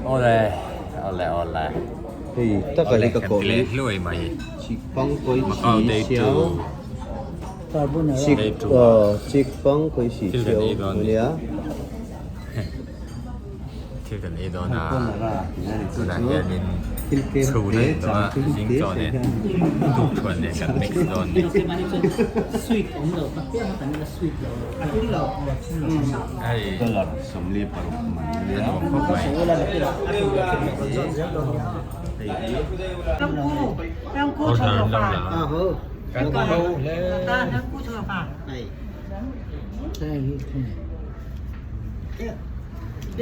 Awle awle awle. Hei taka hi ka Kan koh ti leh hi. hluai mai. Chikpang kawi Macau chi day siau. two. Chik Day two. aw chikpang kawi si Thil kan siau ei dawn ni. ania. Thil kan ei dawn a, tunah hianin chhun a ni tawh a, zing chaw nen tukthuan nen kan mix dawn a ni. Hei a nuam khawp mai. Order an lo la a. 呢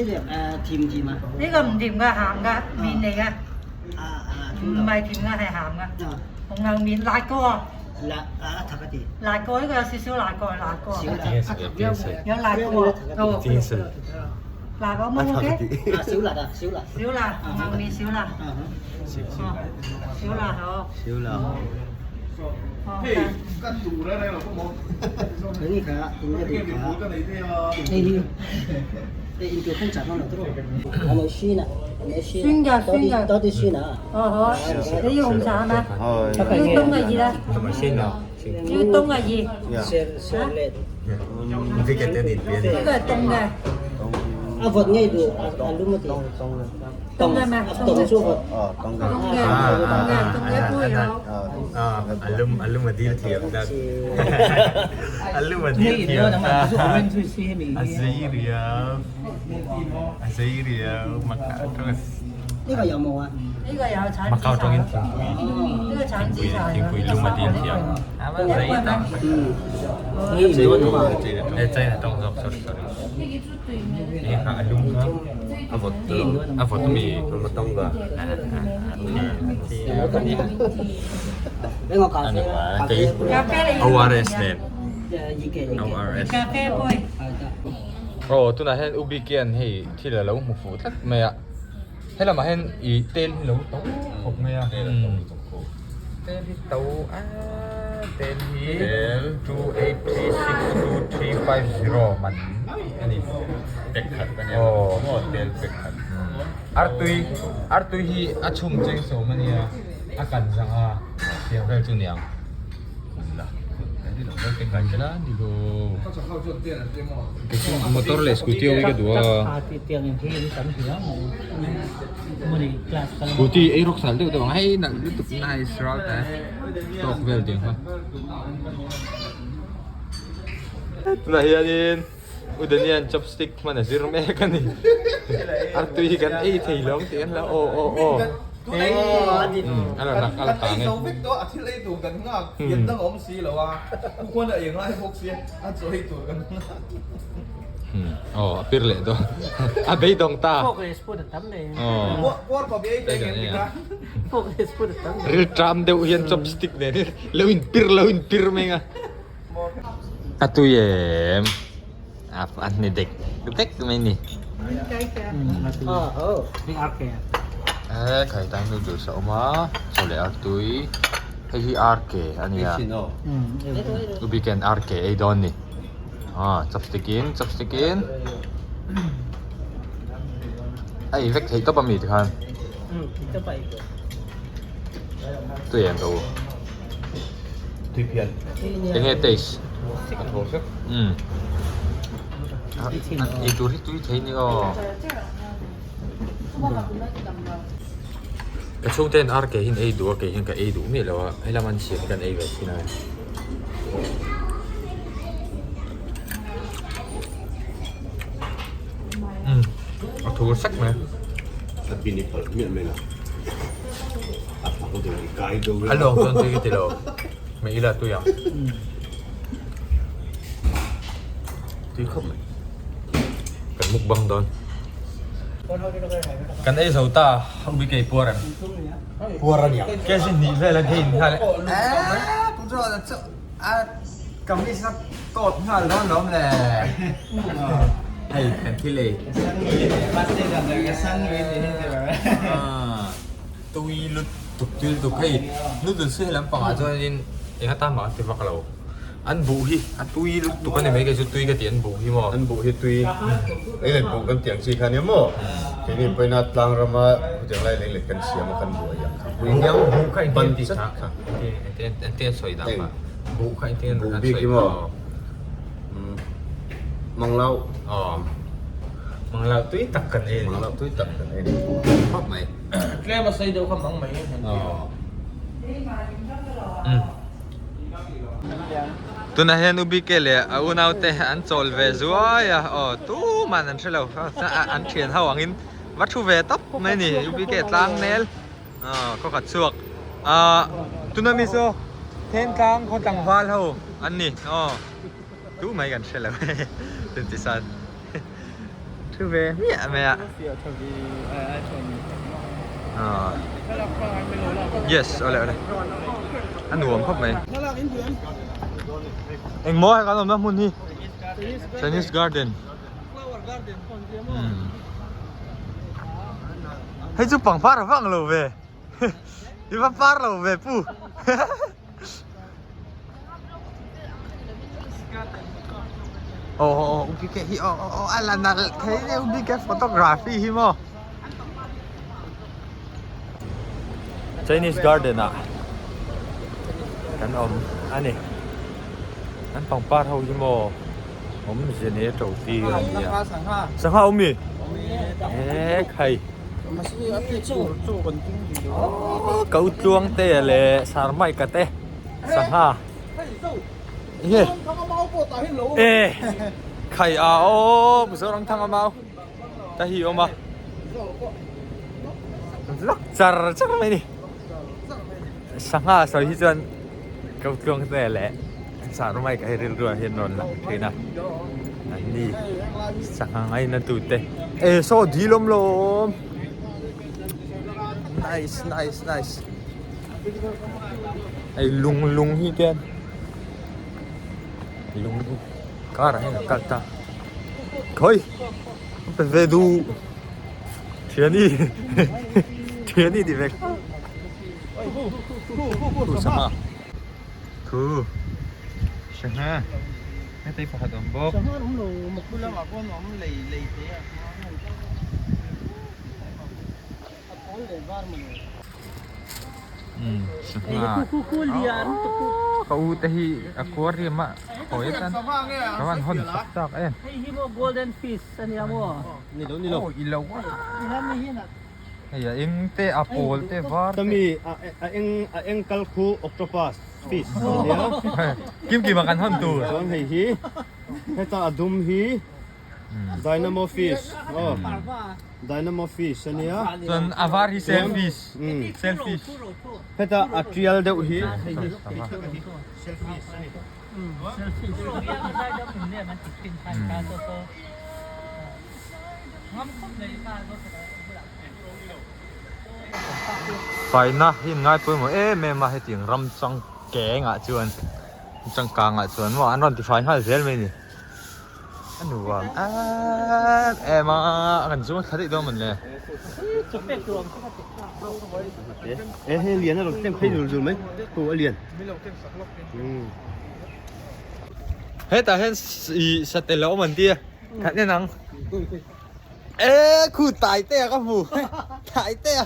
個唔甜噶，鹹噶，麵嚟嘅，唔係甜噶，係鹹噶。紅牛麵辣過，辣過呢個有少少辣過，辣過，有辣過，辣過冇 OK？少辣，紅牛麵少辣，少辣好。好。酸㗎酸㗎，哦好啊，你要紅茶係咪？要凍嘅熱啊？要凍嘅熱，呢個係凍嘅，凍嘅咩？凍嘅，凍嘅，凍嘅，凍嘅一杯好。呢個有橙子茶，呢個橙子茶，咖啡你要 ORS nen ORS 咖啡杯。 Aw tunah hian U Bikian hei thil a lo hmu fuh tlat mai a helamah hian ih tel hi lo to khawp mai a tel hi to a tel hi tel two eight three six two three five zero man mai a ni Pek khat a nia maw tel pek khat artui artui hi a chhum cheng sawm a nia a kan zang a tiang vel chu niang. Motor leh scooty ho hi ka duh a scooty ei rawk sal deuh deuh ang hei nalh lutuk nice route a tawk vel ding kha tunah hianin U Daniel chopstick hman a zir mek a ni artui hi kan ei thei lo ang tih an la aw aw aw a la rak a la kang e. Aw a pir leh dawn a beidawng ta aw rilṭam deuh hian chopstick nen hi lo inpir lo inpir mai ang a. A tui em? A a hni dek dek mai ni. E khai tan noodles a awm a chaw leh artui hei hi arke a nia ubiken arke ei dawn ni ah chopstick in chopstick in a ei vek theih tawp ami tikhan tui em ka u. Enge taste? A thaw vek. Umm. Ei tur hi tui thei ni aw. Ka chhungte hian ar ke hian ei duh a, kei hian ka ei duh miah lo a, helam an siam hi kan ei ve thin a. Umm a thur sek mai. A bin i palh miah mai la. A lawng chuan tui ka ti lo mei ila tui ang tui khawp mai kan mukbang dawn kan ei zo ta ho bi kei puar em puar a niang kg hnih vel a gain nghal e kamis a tawt nghal dawn lawm le hei kan thil ei Tui lutuk tui lutuk hei noodles hi helam pangah chuanin eng atan mah an ti vak lo. An buh hi a tui lutuk a ni mai kei chu tui ka ti an buh hi maw. An buh hi tui lei let buh kan tih ang chi kha nia maw. Keini pawhin a tlang rama hetiang lai lei let kan siam a kan buh a iang kha. Buh kha engtin an tih kha engtin an sawi dan kha buh kha engtin an sawi Buh bik hi maw Manglau. Aw Manglau tui tak kan ei a ni. Manglau tui tak kan ei a ni khawp mai. Tlem a sawi deuh kha mang mai an ti a. Tunah hian U BK leh a unaute an chawl ve zuai a, aw tuman an hrelo an thian ho angin va thu ve tawp mai a ni U BK tlang nel aw khaw khat chhuak ah tuna mi saw Thentlang khaw tlangval ho an ni aw tumai kan hrelo tuntisan. Thu ve hmiah mai a. Yes, ole ole. A nuam khawp mai. Eng maw he kan awmna hmun hi? Chinese garden. Hei chu pangpar a vang lo ve. I va par lo ve pu. Aw u bike hi aw aw a la nalh thei deuh bike photography hi maw Chinese garden ah kan awm a ni an pangpar ho hi maw awmze nei a to tir a ni a sangha awm mi e khai Ko tluang te leh sarmaika te sangha nge e khai a aw Mizoram thanga mau ta hi awm a vlog char char mai ni sangha sawi hi chuan ko tluang te leh sarmaika hi rilru ah hian rawn lang thin a an ni sangha ngaina tute e saw dil awm lawm nice nice nice hei lung lung hi te lung hi car ah hian a kal ta khawi a pe ve duh thiani thiani tih ve khu sangha khu sangha heti pakhat awm bawk Ka u te hi aquarium a hawi atan ka van hawn chak chak em. Hei hi maw golden fish a nia maw? Ni lo ni lo. Aw i lo a. Hei a eng te a pawl te var te. Tami a eng a eng kal khu octopus fish a nia. Kim kim a kan hawn tur. Chuan hei hi heta a dum hi Dynamo fish aw Dynamo fish a nia. Chuan a var hi selfish selfish. Heta a tial deuh hi hei hi Faina hi an ngai pawimawh em em a hetiang ram changkengah chuan changkangah chuan maw an rawn ti fai nghal zel mai a ni. A nuam em em a kan zuang thla daih dawn mawn le. E hei lian a rawn tlem phei dul dul mai khu a lian. Hetah hian i satel a awm an tia khat en ang. E khu tai te a ka hmu tai te a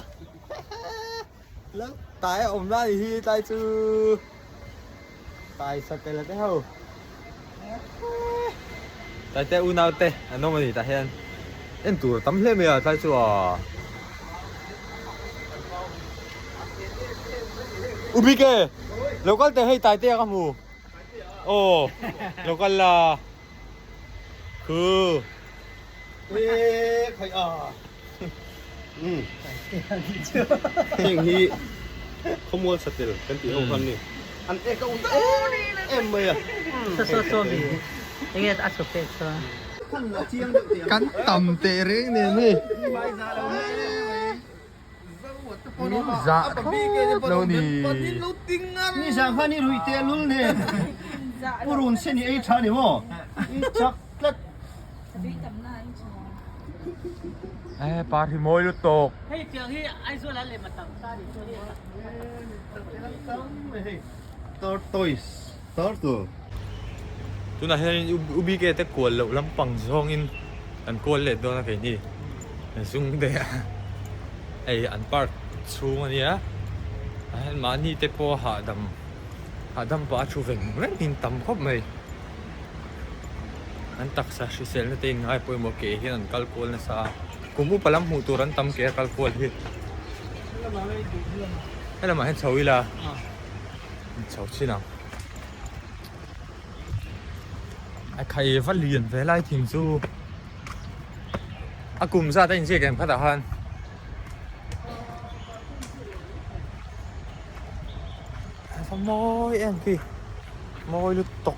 lal tai a awm lai hi tlai chu tai satel a te ho. Tai te unau te an awm a ni tah hian en tur a tam hle mai a tlai chu a U Bike lo kal teh hei tai te a ka hmu aw lo kal la khu E khai a Heng hi khawmual satel kan tih ho khan ni. An ek a ui em em mai a. Kan tam teh reng nen hei. Min zah thlawt lo ni. Ni zah khan i ruih teh lul nen. Purun sen i ei tha ni maw? I chak tlat. E par hi mawi lutuk. Hei tiang hi Aizawl ah lem a tam ta ni chuan Hei tortoise turtle. Tunah hianin U BK te kual loh lampang zawngin kan kual let dawn a keini zung te a hei an park chhung a nia ah hian mahni te pawh hahdam hahdam pah a thu veng reng in tam khawp mai an taksa hriselna te in ngai pawimawh ke hian an kal kual nasa a kum upa lam hmuh tur an tam ke a kal kual hi helamah hian chho ila chho chin ang. A khai va lian ve lai thing chu a kum zat a inziak em khatah khan a va mawi em khi mawi lutuk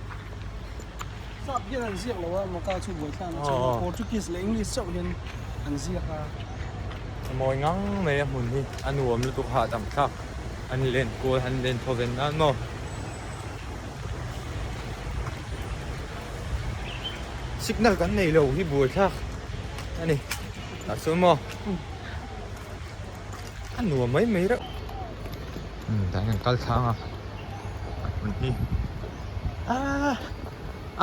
Sap hian an ziak lo a Maka chu buaithlak a chuan Portuguese leh English chauh hian an ziak a. A mawi ngang mai a hmun hi a nuam lutuk hahdam thlak an len kual an len thaw ven nan maw. Signal kan nei lo hi buai thlak a ni tah chuan maw a nuam mai mai reuh tah hian kan kal thlang a a hmun hi aaa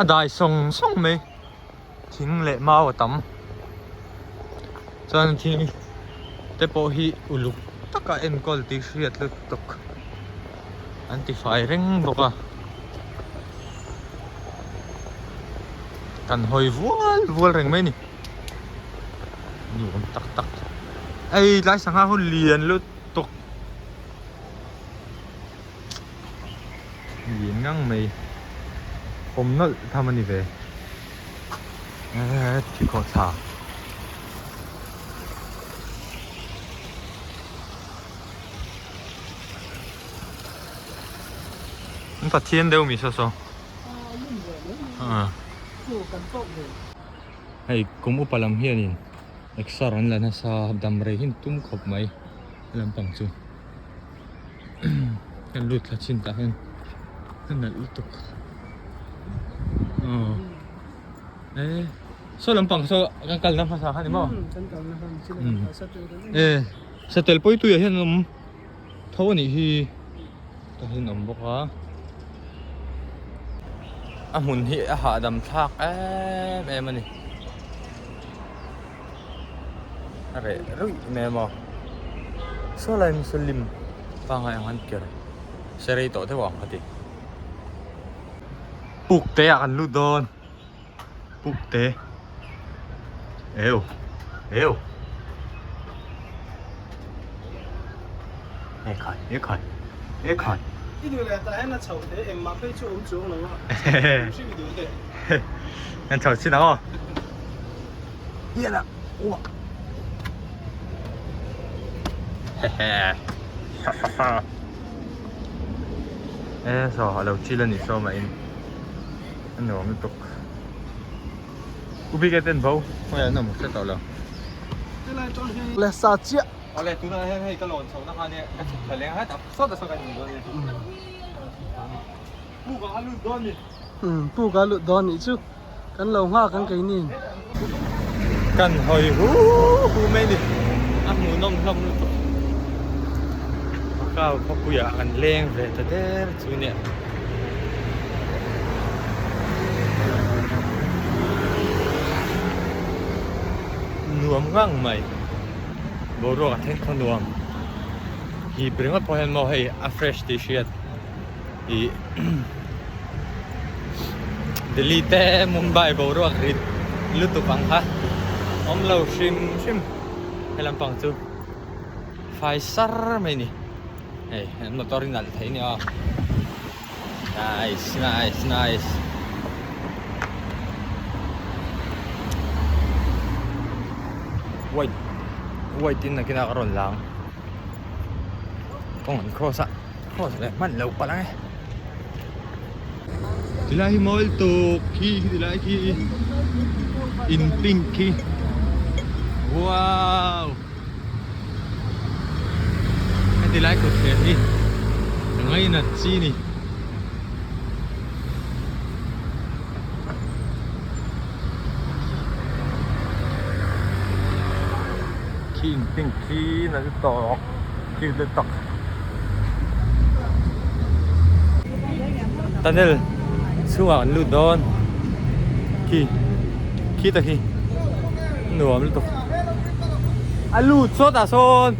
a dai sawng sawng mai thing leh mau a tam chuan thing te pawh hi uluk taka enkawl tih hriat lutuk an ti fai reng bawk a kan hawi vual vual reng mai a ni nuam tak tak hei tlai sangha hun lian lutuk lian ngang mai awm nawlh tham a ni ve eee thikhawh thla. An Pathian deuh mi saw saw. Hei kum upa lam hianin exer an la nasa dam rei hi an tum khawp mai lampang chu kan lut thla chin tah hian a nalh lutuk aw e saw lampang saw kan kalna hmasa kha ni maw e satel pawi tuiah hian an awm tho a nih hi tah hian an awm bawk a a hmun hi a hahdam thlak em em a ni a reh ruih mai a maw saw lai hi saw lim pangngai ang an ker se rei tawh deuh ang ka ti puk te ah kan lut dawn. Puk te eu eu e khai e khai e khai I duh leh tah hian a chho te engmah phei chu awm chuang lo a hrim i duh leh kan chho chin ang aw hian a uah hehe ha ha e saw a lo chil a ni saw mah in. A nuam lutuk. U bik e ten bo. Hmai an awm hre tawh lo. Le sa chiah. Awle tunah hian hei ka lawn chhoh na khan ka chhuk thla leng a hetah sawt a sawt a ni dawn e. Puk ah a lut dawn ni. Puk ah a lut dawn nih chu. Kan lo nghak ang keini. Kan hawi hu hu mai ni. A hmuhnawm hlawm lutuk. Macau khawpuiah kan leng ve ta der chu nia. Nuam ngang mai. Boruak a thleng khaw nuam. Hip ringawt pawh hian maw hei a fresh tih hriat. Ih Delhi te Mumbai boruak rit lutuk ang kha awm lo hrim hrim he lampang chu fai sar mai a ni hei an motor hi nalh thei a ni aw nice nice nice white white in nakinah ka rawn lang kawng an cross a. Cross leh hman lo palh ang e. Tilai hi mawi tuk khi tilai khi in pink khi wow heti lai kut hliah hi ka ngainat chi ni. Khi in pink khi nalh tawk cute lutuk. Tunnel chhungah kan lut dawn. Khi khi ta khi nuam lutuk a lut sawtah sawn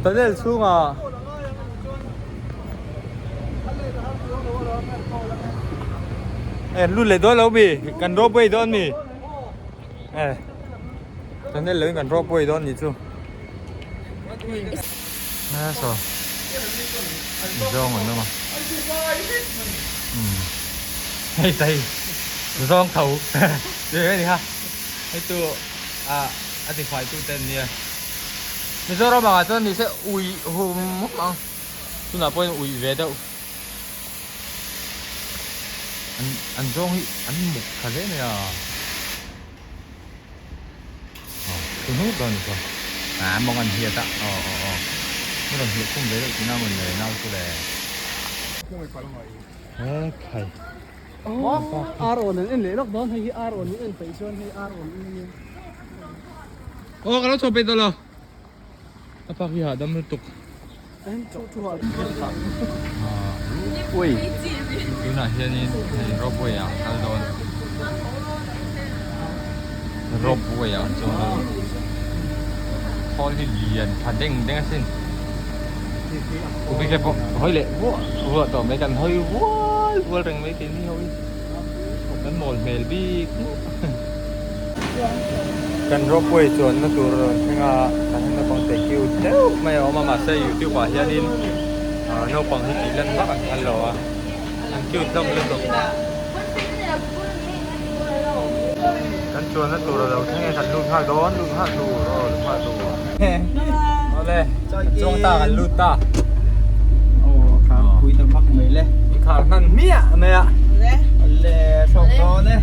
tunnel chhungah. E lut leh dawn lo mi kan ropeway dawn mi e tunnel lo in kan ropeway dawn nih chu e saw zawng an awm a hei ta hi zawng tho tih a ni kha hei chu ah a ti fai tu te an nia Mizoram ah chuan ni se ui hum hum ang tunah pawhin ui ve deuh an an zawng hi an muk tha hle mai a aw thu hnuk dawn ni saw ah mawng an hiat a aw aw aw an rawn hiah khum ve deuh tihna mawn le nau chu le he khai Ar awn an en leh lawk dawn hei hi ar awn in en peih chuan hei ar awn in ania. Aw ka lo chho peih tawh lo a pak hi hahdam lutuk. Ui tunah hianin hei ropeway ah an kal dawn ropeway ah an chuang dawn khawl hi lian tha deng deng asin Ubike pawh hawi leh vuah vuah tawh mai kan hawi vual vual reng mai keini ho hi kan mawl hmel bik Kan ropeway chuanna tur a rawn thleng a tah hian naupang te cute deuh mai a awm a mahse youtube ah hianin ah naupang hi tih lan vak an phal lo a an cute hlawm lutuk. Kan chuanna tur a lo thleng e kan lut nghal dawn lut nghal tur aw lut nghal tur awle kan chuang ta kan lut ta aw khar pui ta vak mai le i khar hman hmiah mai a awle a hrawk dawn e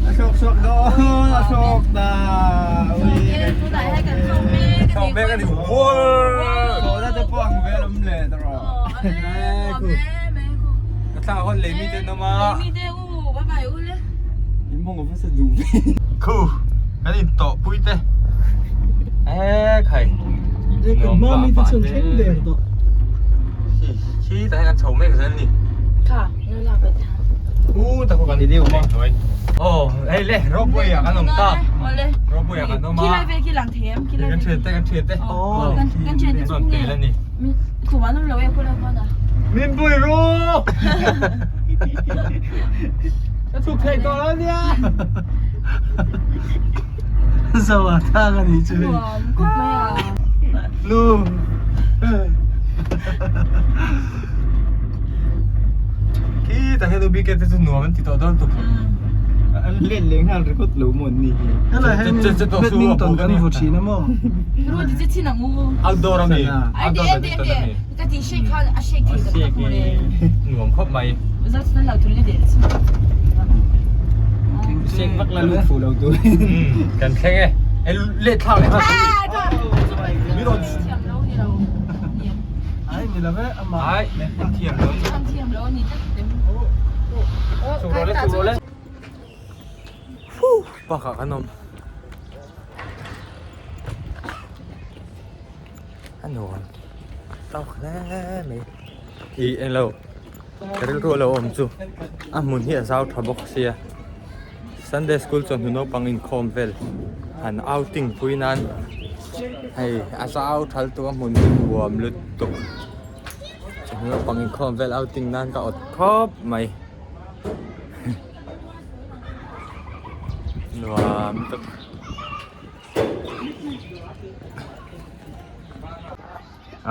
a hrawk chhuak dawn a hrawk ta ui hrawk mek a ni uar thlawhna te pawh ang vel awm leh ta rawh ka thla hawn lei mi te an awm a. In mawng a va sa duh ve. Khu kan in tawh pui te e khai Kan hma mi te chuan thleng der tawh. Khi khi tah hian kan chho mek zel ni. Kha no la ka ta. U ta khu kan ni ma. Oh hei le ropeway ah kan awm ta. Ropeway ah kan awm a. Khi lai vel khi lang thei em khi lai. Kan thian te kan thian te. Oh kan kan thian te chu nge. Khum an awm lo e khulai khuan a. Min pui ru. Ka chhuk thei tawh lo nia. Zo a thang a nih chu hei. Nuam khawp mai a. Nu. Khi tah hian u BK te chu nuam an ti tawh dawn tuk. An let leh nghal record lo maw an ni hi. Helai hian badminton kan vu thin a maw. Ru ti chin ang u. Outdoor a mi. Outdoor badminton a mi. Ka ti shake khan a shake thei tak tak mawle. Nuam khawp mai. Zat nan lo thul ni der chu. Shake vak la lut fu lo tu. Kan thleng e. E let thlak leh nghal. Mi rawn thiam lo ni lo. Ai ni lo ve ama. Ai thiam lo. An thiam lo ni tak tem. Chuk rawh le chuk rawh le. Bakah kan awm. A nuam tawk hle mai. Ih englo ka rilru a lo awm chu a hmun hi a zau tha bawk sia Sunday school chawhnu naupang inkhawm vel han outing pui nan hei a zau thal tu a hmun hi nuam lutuk chawhnu naupang inkhawm vel outing nan ka awt khawp mai. Nuam lutuk.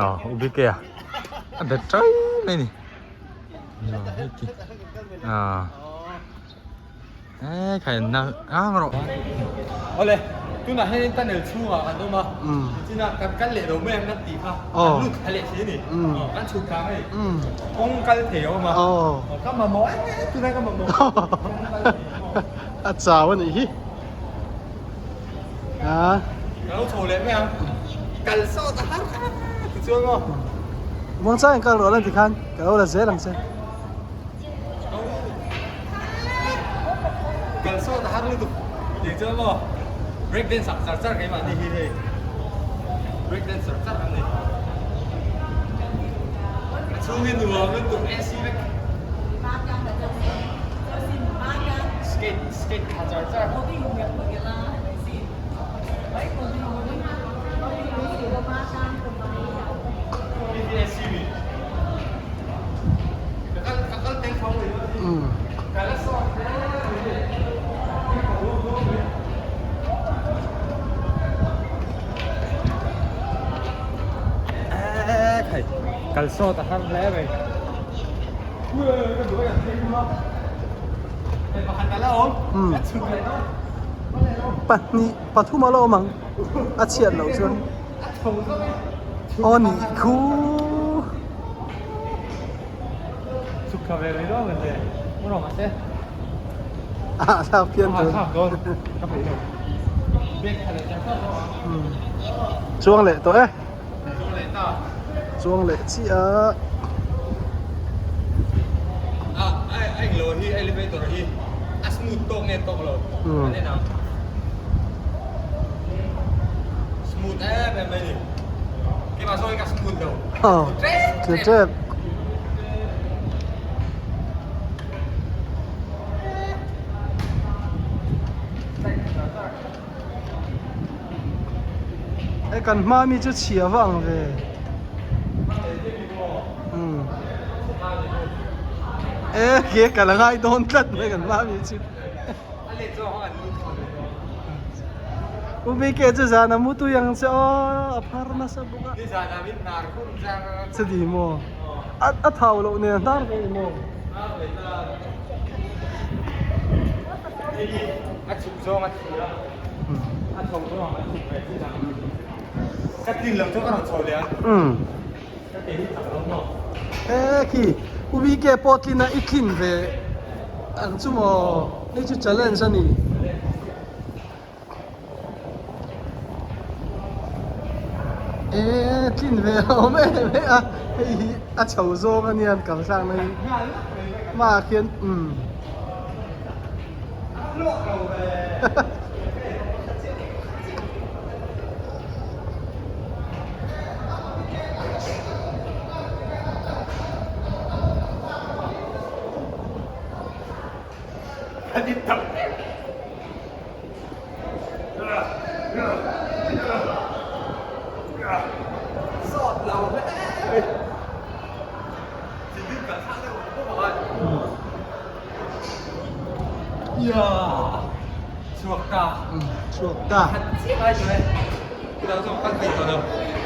Aw u bike a a bet ṭai mai a ni ah e khai an ang rawh awle tunah hian tunnel chhungah kan awm a nichinah kan kal leh lo mai ang kan tih kha kan lut thla leh si a ni kan chhuk thla ang hei kawng kal thei a awm a ka mamawh em em tunah ka mamawh kawng kal thei a awm a chau a nih hi. Ka lo chho leh mai ang. Kal sawt a har a ti chuan maw. Muangchang in kal rawh lan tikhan ka lo la zel ang che. Kal sawt a har lutuk ti chuan maw. Break dance ah char char keimah ni hi hei. Break dance char char ang ni. A chhung hi nuam lutuk AC vek. Skate skate tha char char. Kal sawt a har hle mai. Pahnih pathum a la awm ang a chhiat loh chuan aw nih khu. A thlak phian dawn. Chuang leh tawh e. Chuang leh chiah a. A englo hi elevator hi a smooth tawk nge tawk lo an en ang. Smooth em em mai ni. Keimah zawng hi ka smooth lo. Tep tep. Hei kan hma mi chu chhia va ang ve umm e ke ka la ngai dawn tlat mai kan hma mi chu u bike chu zan a mu tui ang che aw a phar nasa bawk a chudi maw a thau loh nen hnar ve maw. A chhuk zawng a thi a, a chho zawng a chhuk ve thin a. Ka tlin lo chu ka rawn chho leh a. Ka ke hi chak lo maw? E khi U BK pawh tlin a i tlin ve ang chu maw? Hei chu challenge a ni. E tlin ve a awm em em a, hei hi a chho zawng a nia an kal thlakna hi hmaah khian umm. Chhuak ta.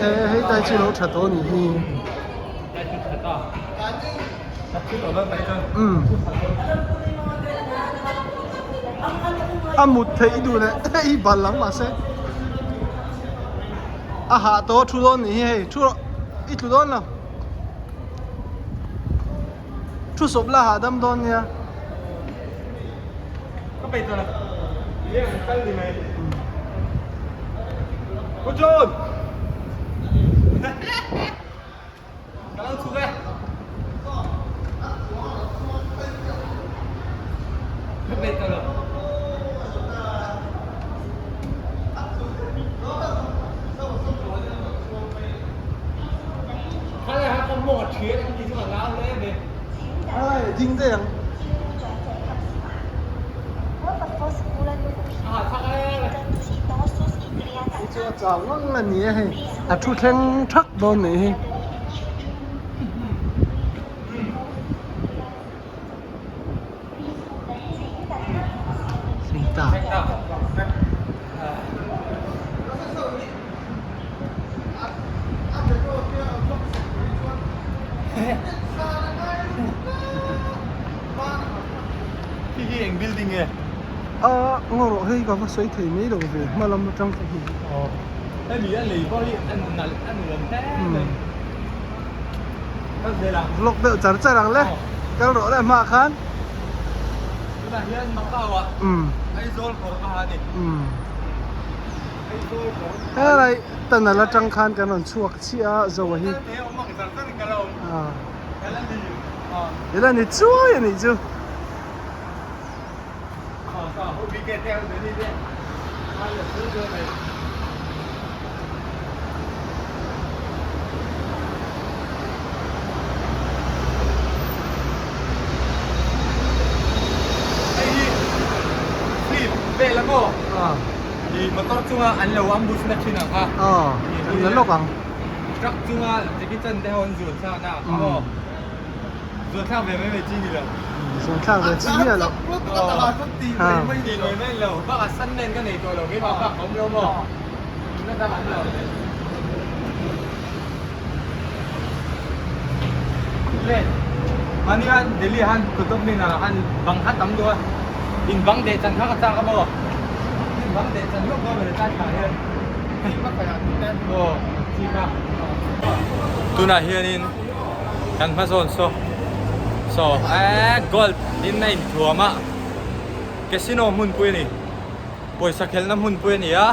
E hei tai chu lo tha tawh a nih hi. Umm. A mut theih duh leh i bal ang mahse a hah tawh a thu dawn nih hi hei thu rawh i tlu dawn lo thu sawp la hahdam dawn nia. Ka peih tawh lo leng kal ni mai Pu John Ka lo chhuk e. Ka peih tawh lo. Ai ding daih ang. Hei chu a chau ngang a ni e hei a thu thleng thak dawn nih hi. Singta. Khi hi eng building nge? A ngaw rawh hei ka va sawi thei mai lo ve hma lam atang ka hmu. Aw hemi a lei pawh hi a nalh a nuam hle mai. Kal zel ang. Vlog deuh char char ang le. Kal rawh le hmaah khan. Tunah hian Macau ah Aizawl kawr ka ha a ni. Aizawl kawr. Helai tunnel atang khan kan rawn chhuak chiah a Zoa hi. Ila ni chuai a nih chu. Motor chunga an lo ambush na thin ang kha. Aw, an la lawk ang. Truck chunga Jackie Chan te ho an zuan thlak na ang kha aw. Zuan thlak ve mai mai chi ni lo. Zuan thlak ve chi miah lo. Ti mai mai ni lo mai lo. Bakah sun nen ka nei tawh lo keimah bak ka awm lo maw. Tuna dang an lo. Le mani han Delhi han Qutub Minar ah khan bang kha tam duh a in bang deh chan kha ka chak a maw in bang deh chan lawk dawn mawni tlai thla hian aw chi kha tunah hianin kan hma zawn saw saw eee gold in a inthuam a casino hmunpui a ni. Pawisa khelhna hmunpui a ni a,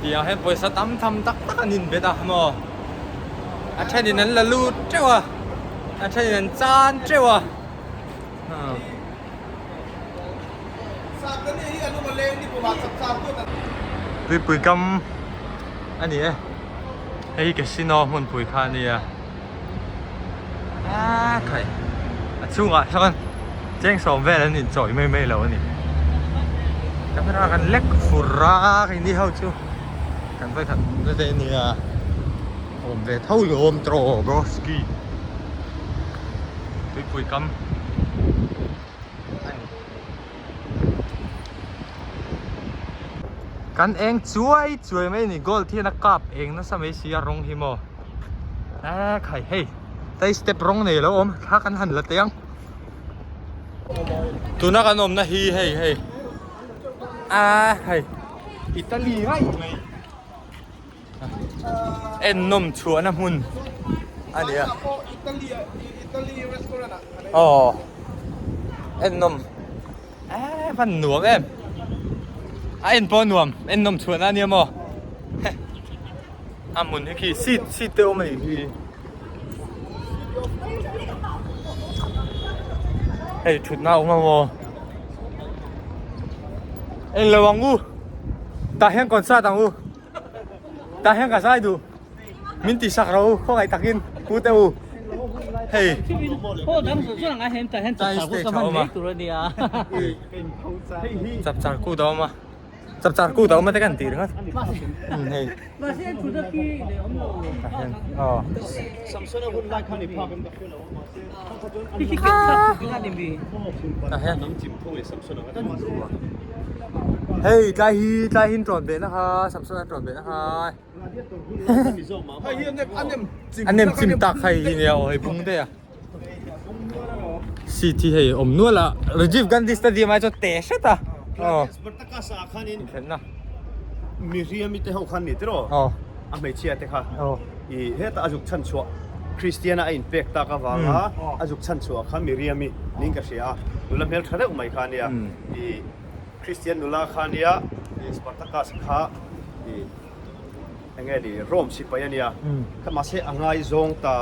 tiang hian pawisa tam tham tak tak an inbet a maw a thenin an la lut teuh a a thenin an chan teuh a Tuipui kam a ni e hei hi casino hmunpui kha a nia a khai a chhungah sawn cheng sawm vel an inchawih mai mai lo a ni camera kan lek fur a keini ho chu kan vawikhat hmuh na te a nia awm ve tho lawm tawh broski tuipui kam a ni. Kan eng chuai chuai mai a ni gold hian a kap eng nasa mai si a rawng hi maw eee khai hei tlai step rawng nei lo awm thla kan han la teh ang tuna kan awmna hi hei hei aaa hei Italy raih mai en nawm chhuahna hmun a ni a aw en nawm eee hman nuam em a en pawh a nuam en nawm chhuahna a nia maw a hmun hi khi seat seat te awm a nih hi hei thutna a awm a maw en lo ang u tah hian concert ang u. Tah hian ka zai duh. Min ti sak ro khawngaih takin pu te u. Hei. Tlai stage a awm a. Chapchar kut a awm a. Chapchar kut a awm a te kan ti ringawt. Hei. Tah hian aw. Tah hian. Hei tlai hi tlai hi an tawn ve na kha Samson an tawn ve na kha a nem chim tak hei hi nia aw hei bung daih a seat hi hei awm nual a Rajiv Gandhi Stadium ai chuan te hret a aw inkhelhna Miriam-i te ho khan ni tiraw a hmeichhia te kha i hetah a zuk chhan chhuah Christian-a a inpek tak avanga a zuk chhan chhuah kha Miriam-i niin ka hria a nula hmel tha deuh mai kha ania i Christian nula kha ania i Spartacus kha i enge ni Rome sipai ania kha mahse a ngaizawng ta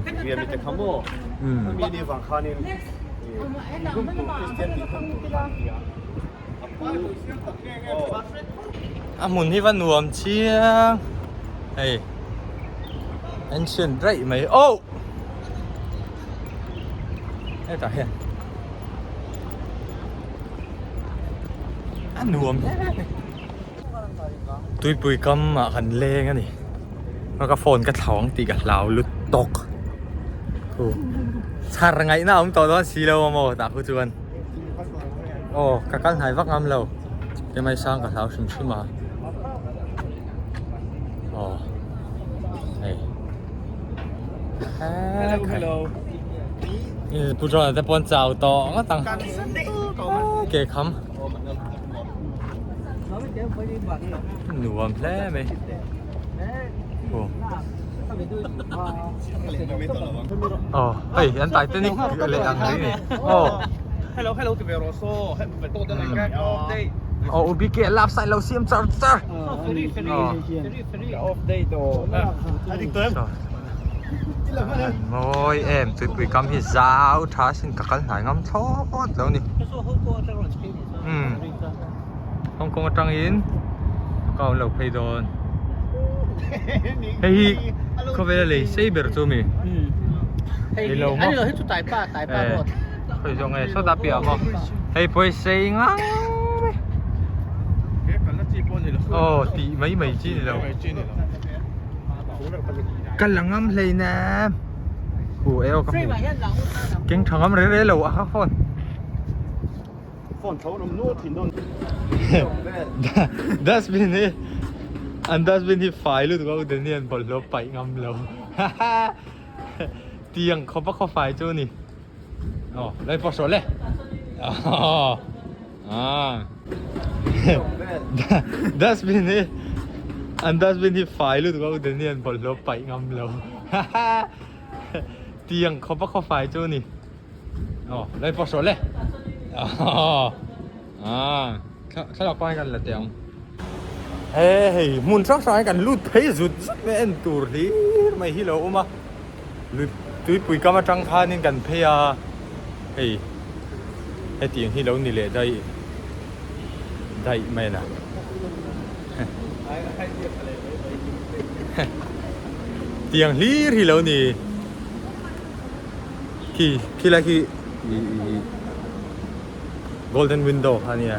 Miriam-i te kha maw ami ni avang khanin i hun tur Christian tih hun tur kha an ti a. A hmun hi va nuam chiang hei ancient raih mai oh hetah hian a nuam hle mai tuipui kam ah kan leng a ni ka phone ka thlau ang tih ka hlau lut tawk chhar ngaihna a awm tawh dawn si lo a maw tah khu chuan. Aw ka kal hnai vak ngam lo kemai sang ka hlau hrim hrim a aw hei hello pu John te pawn chau tawh ngawt ang ke kham nuam hle mai Aw hei an Titanic leh ang reng ni aw Hello hello ti ve rawh saw hei ve tawh dawn ang off day Aw u BK lap side lo siam char char Off day tawh A dik tawh em? Mawi em tuipui kam hi zau tha sin ka kal hnai ngam thlawt lo ni Umm Hong Kong atangin ka awm lo phei dawn hei hi khawvela lei sei ber chu mi ni lo maw khawi zawng nge sawtah piah maw hei pawh hi sei ngang mai. Aw tih mai mai chi ni lo. Ka la ngam hleinem. Hu e aw ka hmu. Keng tha ngam reng reng lo a kha phone. Phone tho an awm nual thin dawn. Dustbin hi an dustbin hi fai lutuk a u Daniel bawlhhlawh paih ngam lo. Tiang khawp a khawfai chu a ni. Aw lai pawh hrawh le. Aw ah dustbin hi an dustbin hi fai lutuk a u Daniel bawlhhlawh paih ngam lo. Tiang khawp a khawfai chu a ni. Aw lai pawh hrawh le. Aw ah thlalak pawh hi kan la teh ang. He hei hmun hrang hrang hi kan lut phei zut zut mai a en tur hlir mai hi lo awm a lui tuipui kam atang khanin kan phei a hei hetiang hi lo ni leh daih daih mai a na tiang hlir hi lo ni. Khi khi lai khi golden window kha ania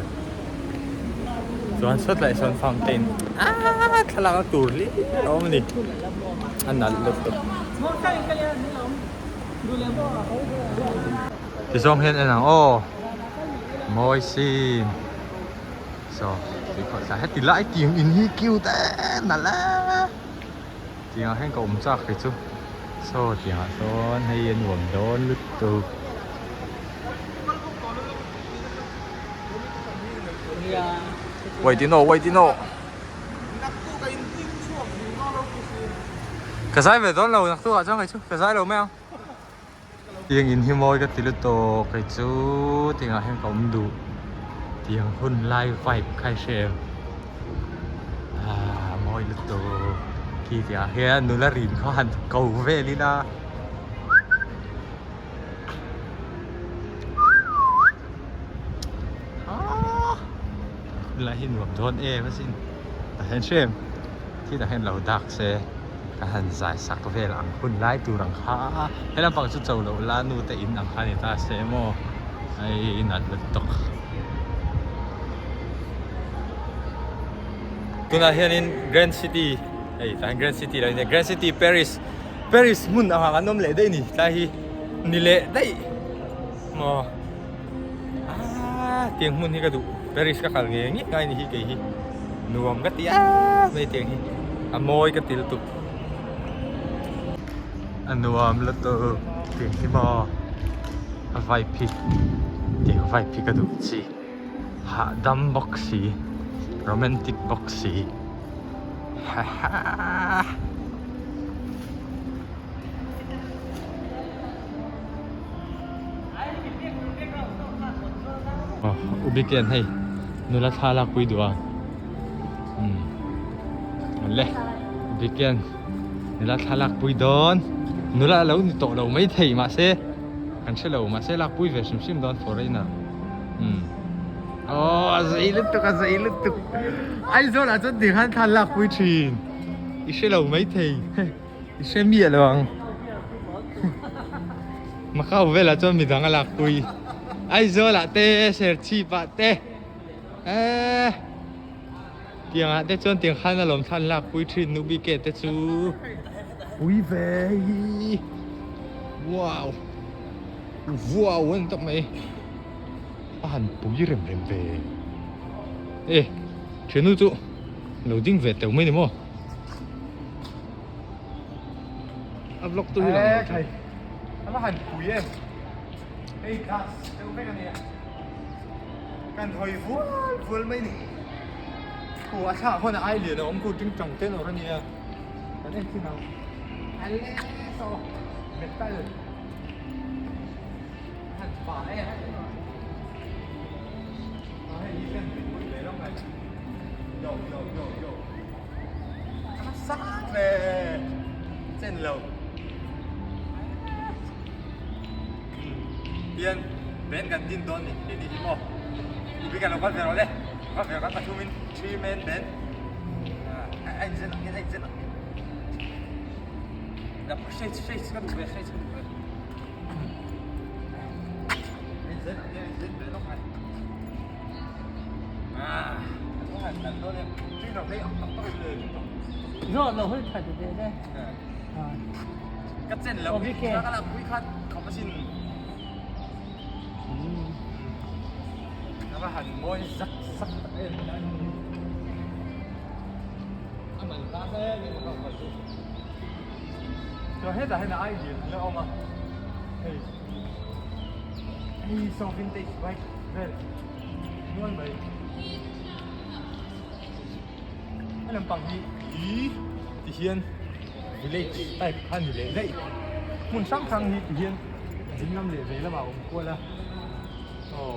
chuan sawt lai sawn fountain aaa thlalak a tur hlir a awm a ni a nalh lutuk tizawng hian en ang aw mawi sin saw tuikhawhthla heti lai tiang in hi cute em nalh em. Tiangah hian ka awm chak kei chu saw tiangah sawn hei a nuam dawn lutuk. Wait in aw wait in aw Ka zai ve dawn lo naktuk ah chuan kei chu ka zai lo mai ang. Tiang in hi mawi ka ti lutuk kei chu tiangah hian ka awm duh tiang hun lai vibe kha i hre em ah mawi lutuk khi tiangah hian nula rin kha han ko vel ila ah hun lai hi nuam dawn em asin tah hian hre em khi tah hian lo dak se. Ka han zai sak vel ang hun lai tur ang kha he lampang chu cho loh la nu te in ang kha ni ta se maw hei nalh lutuk. Tunah hianin Grand City hei tah hian Grand City lo in Grand City Paris Paris hmun angah kan awm leh daih a ni tlai hi ni leh daih maw aaa tiang hmun hi ka duh Paris ka kal ngei ngei ngai ni hi kei hi nuam ka ti a mai tiang hi a mawi ka ti lutuk a nuam lutuk tiang hi maw a vibe hi tiang vibe hi ka duh chi hahdam bawk si romantic bawk si ha ha. U Bikian hei nula thla lak pui duh a umm le U Bikian nula thla lak pui dawn nula a lo ni tawh lo maithei mahse kan hre lo mahse lak pui ve hrim hrim dawn foreigner umm aw a zei lutuk a zei lutuk Aizawl ah chuan tikhan thla lak pui thin i hre lo maithei. I hre miah lo ang. Macau velah chuan midang a lakpui. Aizawl ah te, Serchhip ah te, eee tiang ah te chuan tiang khan alawm thla an lakpui thin nu bike te chu pui ve hi. Wow! Wow a ni tawp mai. A han pui rem rem ve. E thiannu chu lo ding ve teuh mai ni maw. A vlog tu hi lang lo thei. A va han pui em. Hei glass deuh vek a nia. Kan hawi vual vual mai ni. Khu a thlah huan a ai lian a awm khu ting tang ten awr a nia. Kan en thin ang. A le saw metal. Han pa e. Hei hi kan pui ve lo mai. Yo yo yo yo. Sang ve chen lo hian ben kan din dawn ni hi ni hi maw i kan lo kal ve rawh le kal ve kan pathum in three man band a in zen ang hian a in zen ang hian la shades shades ka duh ve shades ka duh ve a in zen ang hian a in zen ve lawk mai. Ka chen lo hi ka lak pui khan khawp asin. Ka va han mawi zak zak tak em. A man hla hle mai ka kal chu. Chuan hetah hian a idea la awm a. Hei hei saw vintage bike vel nual mai. He lampang hi ih ti hian village type kha ni leh daih hmun hrang hrang hi ti hian ding lam leh vei lamah a awm kual a aw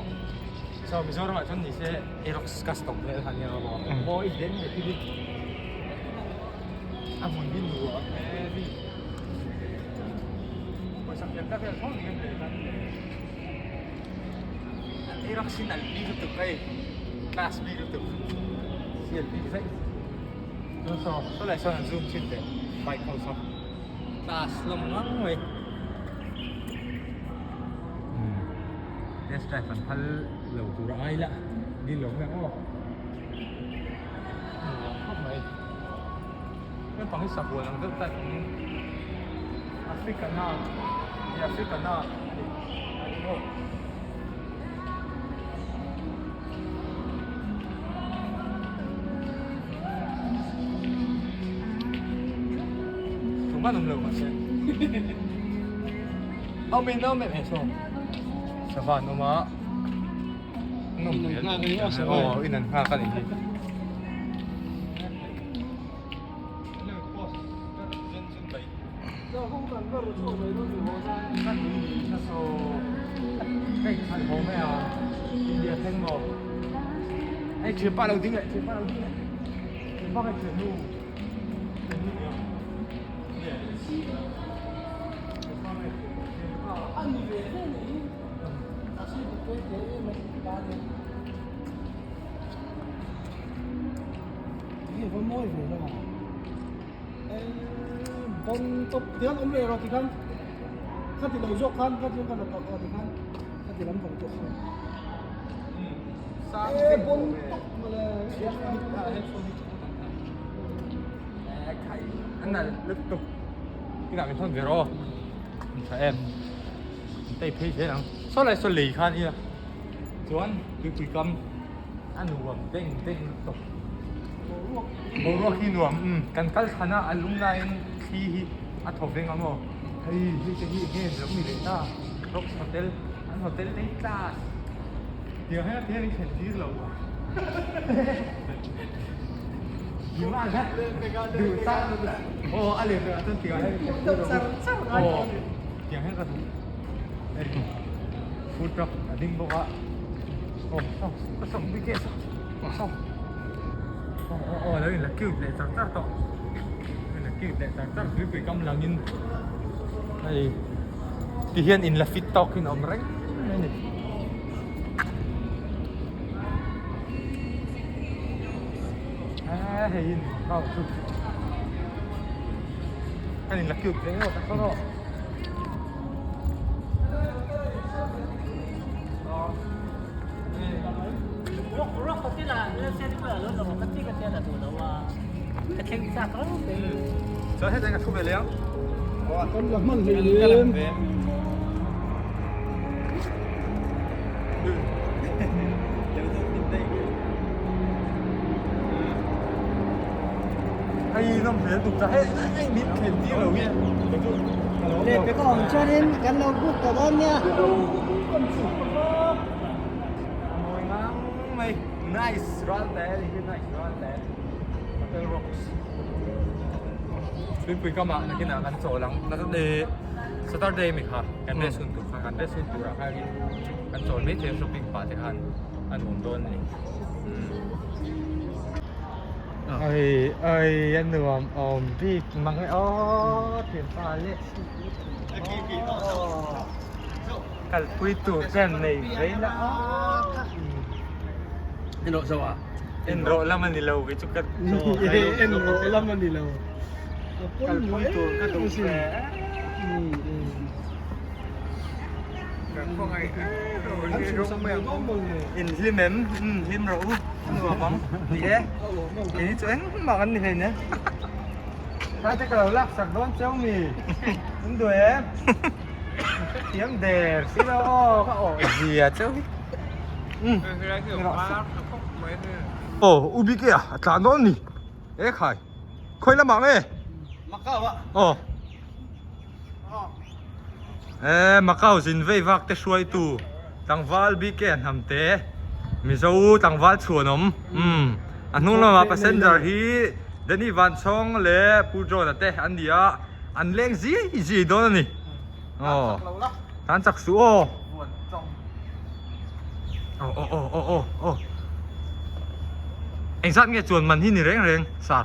so Mizoram ah chuan ni se Aerox custom vel kha nia maw mawi hle mai thil hi a hmun hi nuam heavy pawisa fiam tak hian tho ni em le khan le Aerox hi nalh bik lutuk hei class bik lutuk sial bik zaih chuan saw saw lai sawn an zoom chhin teh bike ho saw class lawm ngang mai test drive an phal lo tur a ngai la dil lo mai ang aw nuam khawp mai naupang hi sabual ang deuh type ang Africana Africana a ni. Tumah an awm lo mahse awm in awm em em saw sava an awm a an awm hmel aw in an nghak a nih hi. Bon top tiang awm leh rawh tikhan kha ti lo zawk khan kha ti khan a tawh tawh tikhan kha ti lam pang tawh khan e bon top mawle an nalh lutuk inah min thawn ve rawh an tha em an tei phei zel ang saw lai saw lei khan ila chuan tuipui kam a nuam deng deng lutuk boruak hi nuam umm kan kal thlan a a lung laiin thli hi a thaw veng ang aw hei hei te hi enge lo ni leh ta rocks hotel an hotel te hi class tiang hian tiang in thlen tir lo duh tak aw a leh pekah chuan tiang hian in thlen tir lo aw tiang hian ka duh hei food truck a ding bawk a aw saw saw bike saw saw aw aw aw lo in la cute leh char char tawh in la cute leh char char tuipui kam langin hei ti hian in la fit tawk in a awm reng mai a ni. Hei in kau chu kan in la cute ve ngawt a saw rawh. Chuan hetah hian ka thu ve leh ang. Kan la hman hlei lem. Hei nawm hmel tuk ta hei hei min thlen tir lo hi. Leh pe ka awm chuanin kan lo book ta dawn nia. Mawi ngang mai nice ral te ni hi nice ral te hotel rocks tuipui kamah nakinah kan chawl ang Saturday mi kha kan rest hun tur kha kan rest hun turah khanin kan chawl mai thei a shopping pah te khan a nuam dawn a ni ai ai a nuam awm bik mang e aw thianpa leh kalpui tur te an nei vei la En rawh zo a en rawh lam a ni lo kei chu ka en rawh lam a ni lo. Kalpui tur ka duh ve In hlim em? Hlim rawh u. Nuam ang. Ni e. Keini chu engmah kan ni hlein e. Thaite ka lo lak sak dawn cheu mi. In duh em? Hrethiam der si lo aw ka awh zia cheu hi. Umm. Aw U Bike a a tlan dawn ni. E khai. Khawi lamah nge? Macau a. Aw. E Macau zin vei vak te hruaitu tlangval BK a hnam te Mizo tlangval chhuan awm umm a hnung lamah passenger hi Danny Vanchhawng leh Pu John a te an ni a an leng zii zii dawn a ni aw tan chak suh aw aw aw aw aw aw aw engzat nge chuan man hi ni reng reng sir.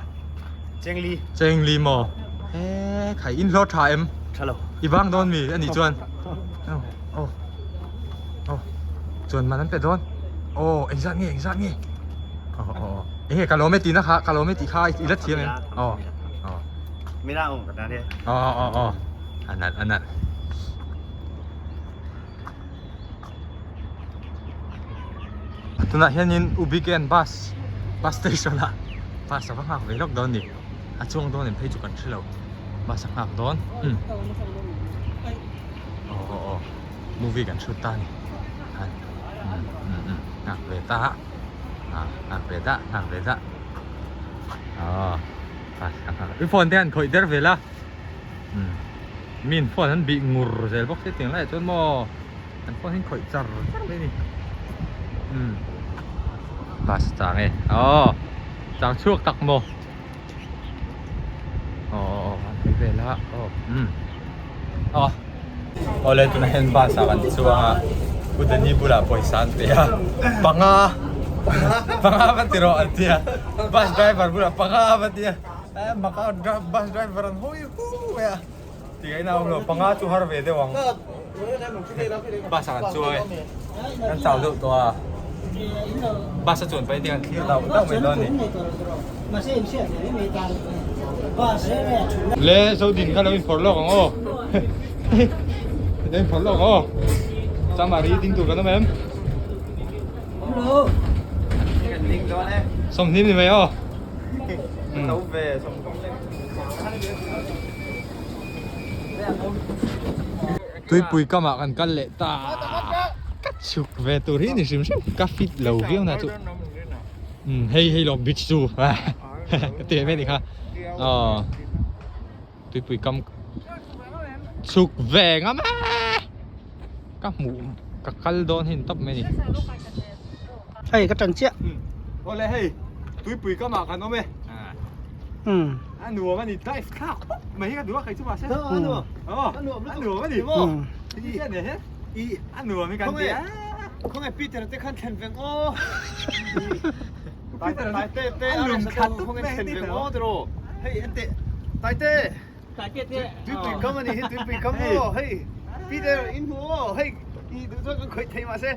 Chengli. Chengli maw? He khai in hlawh tha em? Tha lo. I vang dawn mi anih chuan. Oh oh oh chuan man an pe dawn. Oh engzat nge engzat nge? Oh oh oh enge ka lawm e tihna kha ka lawm e tih kha i la thiam em? Oh oh Mina awm ka tan e. Oh oh oh a nalh a nalh. Tunah hianin Ubiken bus bus station ah bus a va nghak ve lawk dawn a ni a chuang dawn em phei chu kan hre lo bus a nghak dawn umm aw aw aw movie kan shoot ta a ni han umm umm umm nghak ve ta ah nghak ve dah nghak ve dah aw bus ka nghak i phone te han khawih der vel a umm min phone an bih ngur zel bawk se tiang laiah chuan maw an phone hi an khawih char char mai a ni umm bus chang e aw chang chhuak tak maw aw aw aw an hawi vel a aw umm aw awle tunah hian bus ah kan chuang a Pu Danny bulah pawisa an pe a panga panga va ti rawh an ti a bus driver bulah panga va ti a. Maka bus driver an hawi hu mai a tih ngaihna a awm lo panga chu har ve deuh ang bus ah kan chuang e kan chau deuh tawh a bus a chuan pahnih te kan thlir dauh dauh mai dawn a ni le Zodin kha lo inphawrh lawk ang aw lo inphawrh lawk ang aw Chamari ding tur kan awm em 20 ni mai aw. Tuipui kamah kan kal leh ta ka chhuk ve tur hi ni hrim hrim ka fit lo viau na chu umm hei hei lawm beach chu ka ti em em ni kha aw tuipui kam chhuk ve ngam e ka hmuh ka kal dawn hi ni tawp mai ni. Hei ka tan chiah. Awle hei tuipui kamah kan awm e. A nuam a ni dive thlak khawp mai hi ka duh a kei chu mahse. A nuam. A nuam a nuam a ni. I a ne he. I a nuam hi kan ti a. Khawnge Peter te khan thlen veng aw. Peter Taite te a lung khat tup khawnge mai thlen hi veng aw tiraw. Hei ente Taite. Tuipui kam a ni hi tuipui kam aw hei Peter in hmu aw hei i duh chuan kan khawih thei mahse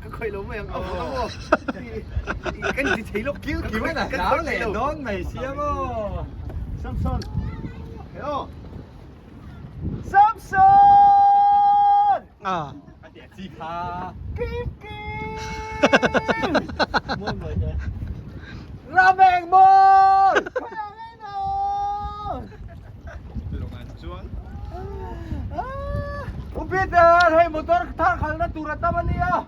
ka khawih lo mai ang a hmu ang aw i kan ti thei lawk Kil kim a hlau leh dawn mai sia maw Samson hei aw Samson a a ti a chi kha Kim Kim Rameng mawi U Peter, hei motor thar khalna tur a tam a nia.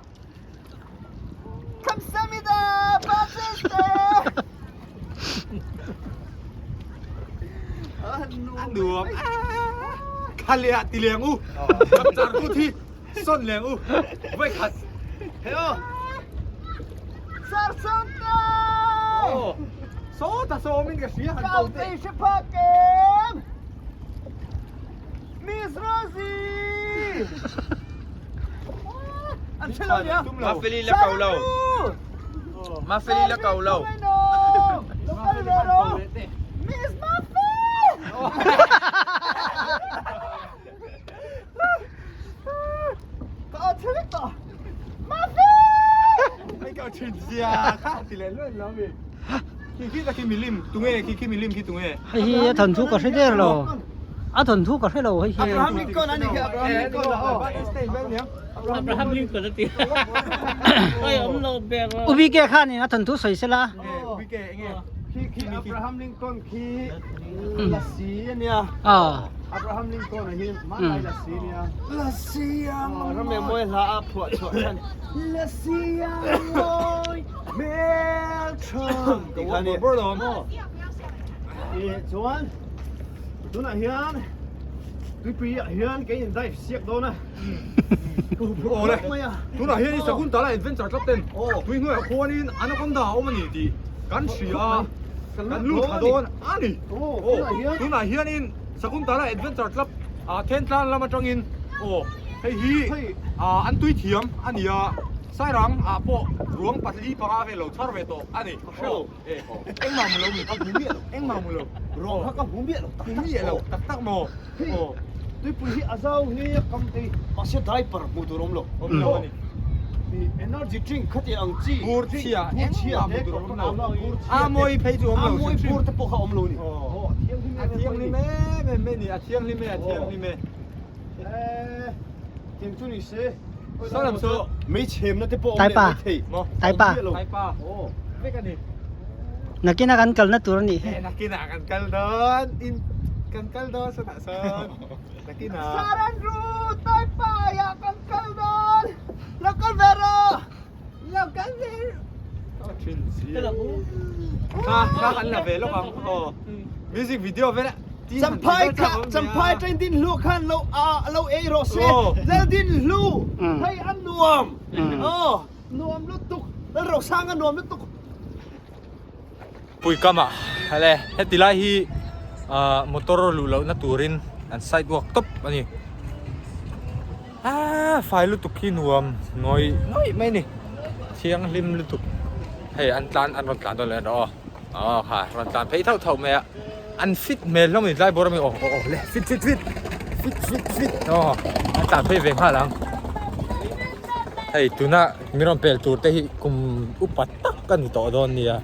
Kamsamida Batiste. A nuam. Kha leh ah ti leng u. Char ku thi sawn leng u. Voi khat. Hei aw. Sarsante! Saw ta saw min ka hria han ko te. Kau hre phak em? Miss Rosie! An hre lo nia. Mafeli la kau lo. Mafeli la kau lo. Lo kal ve ro. Miss Mafe! Ka aw chhe vek tawh. Mafe! Ai ka thin zia kha ti leh luan lo mi. Khi khi ta khi milim tunge khi khi milim khi tunge. Hei hi a than chu ka hre der lo. A thawnthu ka hre lo hei hi. Abraham Lincoln a ni khi Abraham Lincoln a aw. Abraham Lincoln a ti. Oi awm lo ber. Ubike khanin a thawnthu sawi sela. Ubike enge? Khi khi Abraham Lincoln khi lasi a nia. Abraham Lincoln a hi hmanlai lasi a nia. Lasi ang ram eng mawi hla a phuah chhuah chhan. Lasi ang mawi hmel tha. Tih kha a ni. Ih chuan tunah hian tuipui ah hian kei in dive siak dawn a. Awle tunah hian i Sakuntala adventure club ten tui hnuaiah khuanin anaconda a awm a ni tih kan hria a, kan lut thla dawn a ni. Aw tunah hianin Sakuntala adventure club ah Thentlang lam atangin aw hei hi an tui thiam a ni a, Sairang ah pawh ruang pali panga vel lo chhar ve tawh a ni. Engmah mu lo mi? Ka hmu miah lo. Engmah mu lo. Ruang kha ka hmu miah lo tak tak. Hmu miah lo tak tak maw? Hei tuipui hi a zau hi a kam thei mahse diaper hmuh tur a awm lo. Awm lo a ni. Energy drink kha tih ang chi. Bur chhia engmah hmuh tur a awm lo. A mawi phei chu awm lo. A mawi bur te pawh kha awm lo a ni. A thianghlim em em mai a ni. A thianghlim e a thianghlim e. Tiang chu ni se. Saw lam saw. Mei chhemna te pawh awm leh mai thei. Taipa. Taipa. Vek a ni. Nakinah kan kalna tur a nih hi. Nakinah kan kal dawn. In kan kal dawn sawnah sawn. Nakinah. Saran ru Taipa ah kan kal dawn. Lo kal ve rawh. Lo kal ve rawh. Thin si. Kha kha kan la ve lawk ang. Aw. Music video vel Champhai kha Champhai train din hlu khan lo a lo ei rawh se lal din hlu hei a nuam aw nuam lutuk lal rosang a nuam lutuk. Pui kam ah hale heti lai hi ah motor luh loh na turin an sidewalk tawp a ni ah fai lutuk hi nuam ngawih ngawih mai a ni thianghlim lutuk hei an tlan an rawn tlan dawn leh a aw. Aw kha rawn tlan phei thauh thauh mai a an fit hmel hlawm a ni tlai bawr ami aw aw aw le fit fit fit fit fit fit aw an tlan phei ve nghal ang hei tuna min rawn pel tur te hi kum upa tak a ni tawh dawn nia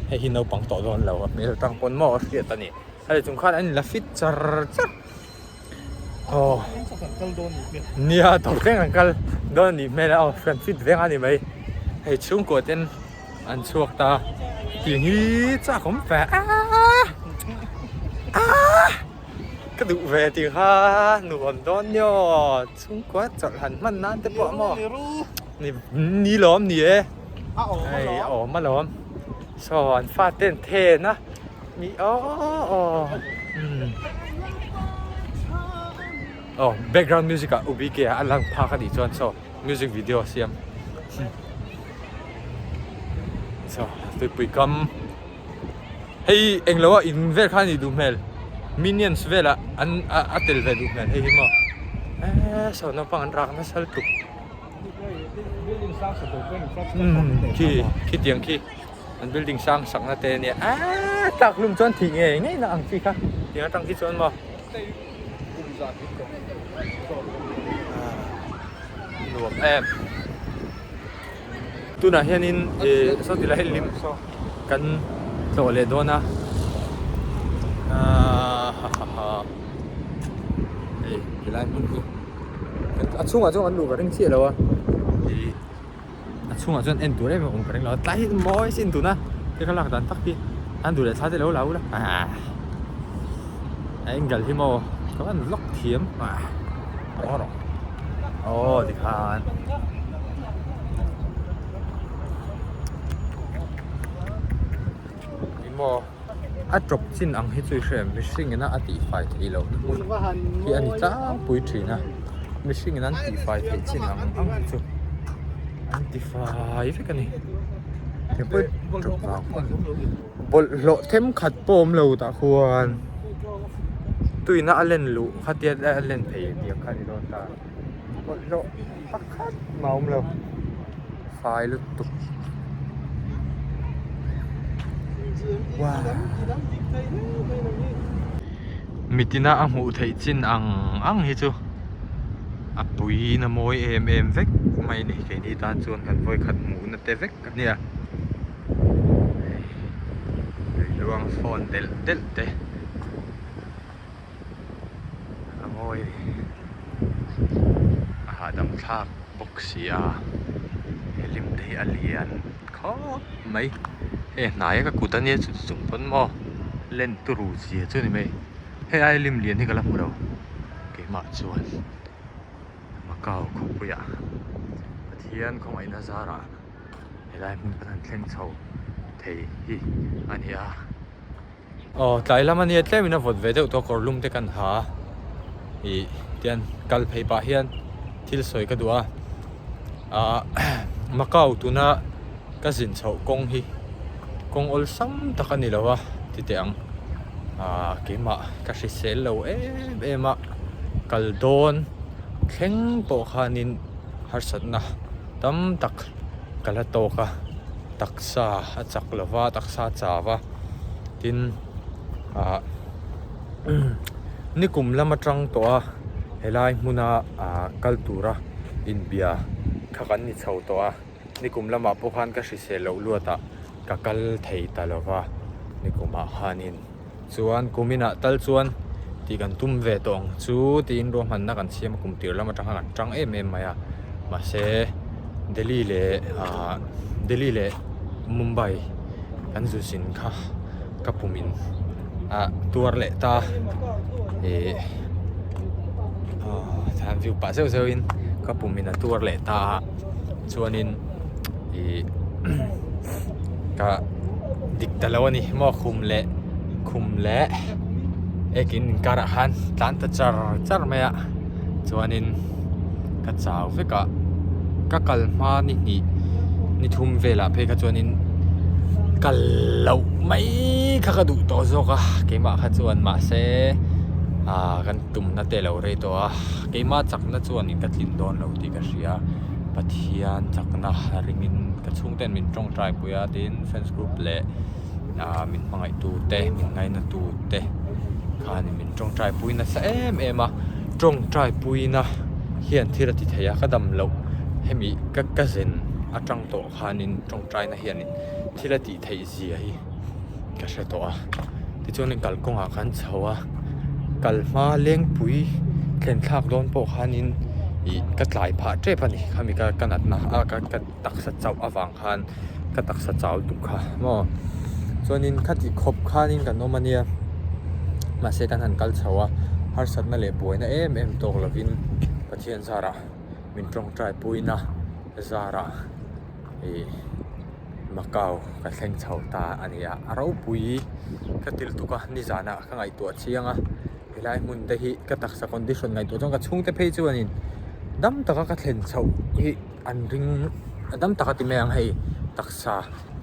hei hi naupang tawh dawn lo a hmel atang pawn maw a hriat a ni hei chung khan an inla fit char char aw nia tawp thleng an kal dawn a nih hmel a aw kan fit veng a ni mai hei chhungkua ten. An chhuak ta tih hi chak awm fe aaa aaa ka duh ve tih kha nuam dawn nia aw chhungkua chawlh han hman nan te pawh maw ni ni lawm ni e hei a awm alawm saw an fate an then a mi aw aw umm aw background music ah u B K a lang phak a nih chuan saw music video a siam. Saw tuipui kam hei englo a in vel kha a nih duh hmel minions velah an a tel ve duh hmel hei hi maw eee saw naupang an rak nasa lutuk umm khi khitiang khi an building sang sakna te ania eee tlak hlum chuan thih ngei ngei na ang chi kha tiang atang khi chuan maw. Nuam em. Tunah hianin ih saw ti lai lim kan tlawh leh dawn a aaa ha ha ha hei helai hmun hi a chhungah chuan kan luh ka ring chiah lo a ih a chhungah chuan en tur em em a awm ka ring lo a tlai hi mawi sin tuna he ka lak dan tak hi an duh leh thla te lo la ula aaa a angle hi maw ka van vlog thiam ah rawh rawh aw tikhan ni maw a tawp chin ang hi chu i hre em mihring ina a tihfai theih loh na hmun hi a ni tlangpui thin a mihring in an tihfai theih chin ang ang hi chu an tifai vek a ni tawp vang bawlhhlawh thenkhat pawh awm lo tah khuan tuina a len luh khatia a len phei tiang kha a ni dawn ta bawlhhlawh pakhat mah a awm lo fai lutuk mitina a hmuh theih chin ang ang hi chu a puiin a mawi em em vek mai a ni keini tan chuan kan vawikhat hmuhna te vek a nia. Lui luang fawn delh delh te. mawi a ni. A hahdam thlak bawk si a, he lim te hi a lian khawp mai. Hei hnaia ka kut ania chu chung pawn maw len turu zia chu a ni mai. Hei aia lim lian hi ka la hmu lo keimah chuan Macau khawpuiah Pathian khawngaihna zarah helai hmun kan han thleng chho thei hi a ni a. Aw tlai lam ania tlemin a vawt ve deuh tawh a kawr lum te kan ha a ih tian kal phei pah hian thil sawi ka duh a ah Macau tuna ka zin chhoh kawng hi kawng awlsam tak a ni lo a ti teh ang ah keimah ka hrisel lo em em a kal dawn thleng pawh khanin harsatna tam tak ka la tawk a taksa a chak lo va taksa a chau a tin ah nikum lam atang tawh a helai hmuna ah kal tura inbia kha kan ni chho tawh a nikum lamah pawh khan ka hrisel loh luat ah ka kal thei ta lo va nikumah khanin. Chuan kuminah tal chuan tih kan tum ve tawh ang chu tiin ruahmanna kan siam a kum tir lam atang khan kan tang em em mai a mahse Delhi leh ah Delhi leh Mumbai kan zu zin kha ka pumin ah tuar leh ta ih ah view pah zeuh zeuh in ka pumin a tuar leh ta a chuanin ih ka dik ta lo a ni maw khum leh khum leh ekin inkarah khan tlan ta char char mai a chuanin ka chau vek a ka kal hma ni hnih ni thum velah phei kha chuanin kal loh mai kha ka duh tawh zawk a keimah kha chuan mahse ah kan tumna te a lo rei tawh a keimah chakna chuanin ka tlin dawn lo tih ka hria Pathian chakna ringin ka chhungten min tawngtai pui a tin fans group leh ah min hmangaih tu te min ngaina tu te khanin min tawngtai pui nasa em em a tawngtai puina hian thil a ti thei a ka dam loh hemi ka ka zen atang tawh khanin tawngtaina hianin thil a tih theih zia hi ka hre tawh a tichuanin kalkawngah khan chho a kal hma lengpui thlen thlak dawn pawh khanin ih ka tlai phah tep a ni khami ka ka natna a ka ka taksa chauh avang khan ka taksa chau tuk kha maw chuanin khati khawp khanin kan awm a nia mahse kan han kal chho a harsatna leh buaina em em tawk lovin Pathian zarah min tawngtai puina zarah ih Macau ka thleng chho ta a ni a a ropui ka til tuk a nizanah ka ngaihtuah chiang a helai hmun te hi ka taksa condition ngaihtuah chuan ka chhungte phei chuanin dam taka ka thlen chhoh hi an ring dam taka ti mai ang hei taksa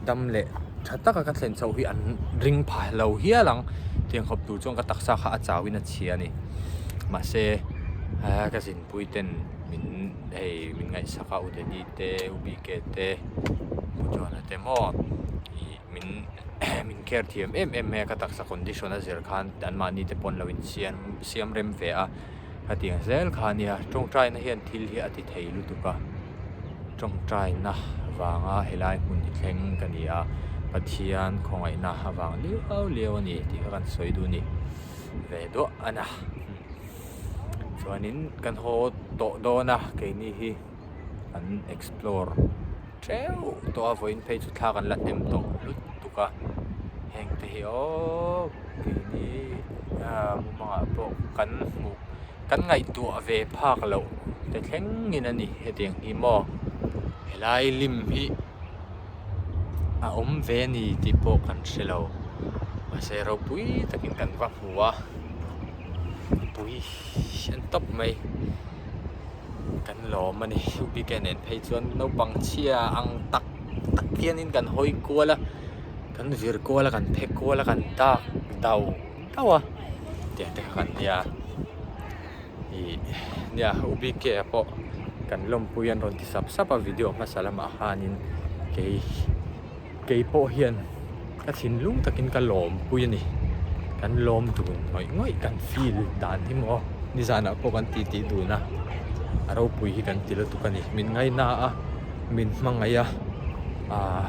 dam leh tha taka ka thlen chhoh hi an ring pha lo hial ang tiang khawp tur chuan ka taksa kha a chau in a chhia a ni mahse ka zinpui ten min hei min ngaihsak a u Daddy te u BK te u John-a te maw ih min min care thiam em em mai a ka taksa condition a zir khan anmahni te pawn lo in siam siam rem ve a hetiang zel kha a nia tawngtaina hian thil hi a ti thei lutuk a tawngtaina vanga helai hmun hi thleng ka ni a Pathian khawngaihna avang liau liau a ni tih kha kan sawi duh a ni ve duah a na. Chuanin kan haw tawh dawn a keini hi an explore teuh tawh a vawiin phei chu thla kan la hnem tawh lutuk a heng te hi aww keini ah mumangah pawh kan hmuh kan ngaihtuah ve phak loh te thlengin a ni hetiang hi maw helai lim hi a awm ve a ni tih pawh kan hre lo mahse ropui takin kan va hmu a. Mipui an tawp mai kan lawm a ni bike nen phei chuan naupang chhia ang tak tak hianin kan hawi kual a kan vir kual a kan phek kual a kan dak dau dau a tiang te kha kan nia ih nia u bike ah pawh kan lawmpui an rawn ti sap sap a video hmasa lamah khanin kei. Kei pawh hian ka thinlung takin ka lawmpui a ni. Kan lawm dun ngawih ngawih kan feel dan hi maw nizanah pawh kan titi dun a, a ropui hi kan ti lutuk a ni. Min ngaina a, min hmangaih a, aah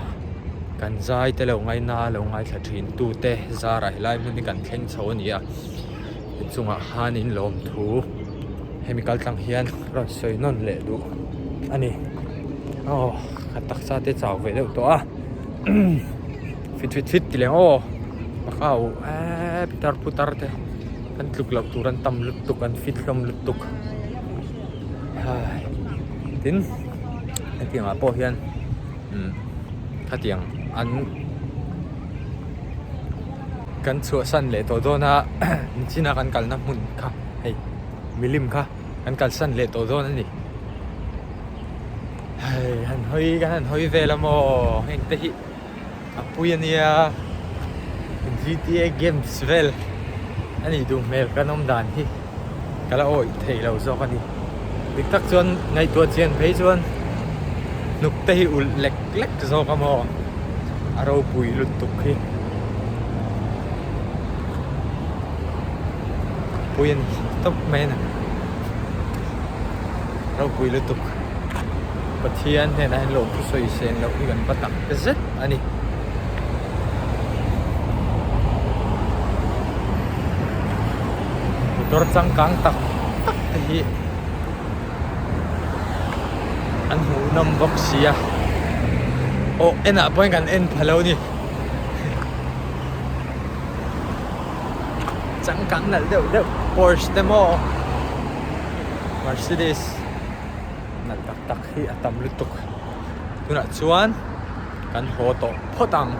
kan zai te lo ngaina lo ngaithla thin tu te zarah helai hmun hi kan thleng chho a ni a, inchungah khanin lawmthu. Hemi kal tlang hian rawn sawi nawn leh duh a ni. Aw ka taksa te chau ve deuh tawh a fit fit fit ti leh ang aw baka uh eee pitar putar te kan tluk loh tur an tam lutuk an fit hlawm lutuk hai tin hetiang ah pawh hian umm khatiang an kan chhuahsan leh tawh dawn a nichina kan kalna hmun kha hei milim kha kan kalsan leh tawh dawn a ni hei han hawi kan han hawi vel a maw heng te hi a pui a nia G_T_A games vel a nih duh hmel kan awm dan hi ka la awih thei lo zawk a ni dik tak chuan ngaihtuah chian phei chuan hnuk te hi ulh lek lek zawk a maw a ropui lutuk hi pui a ni tawp mai a ni ropui lutuk Pathian hnenah hian lawmthu sawi sen loh hi kan va tak zet a ni. Motor changkang tak tak te hi an hmuhnawm bawk si a aw enah pawhin kan en pha lo a ni changkang nalh deuh deuh Porsche te maw Mercedes nalh tak tak hi a tam lutuk tunah chuan kan haw tawh phawt ang.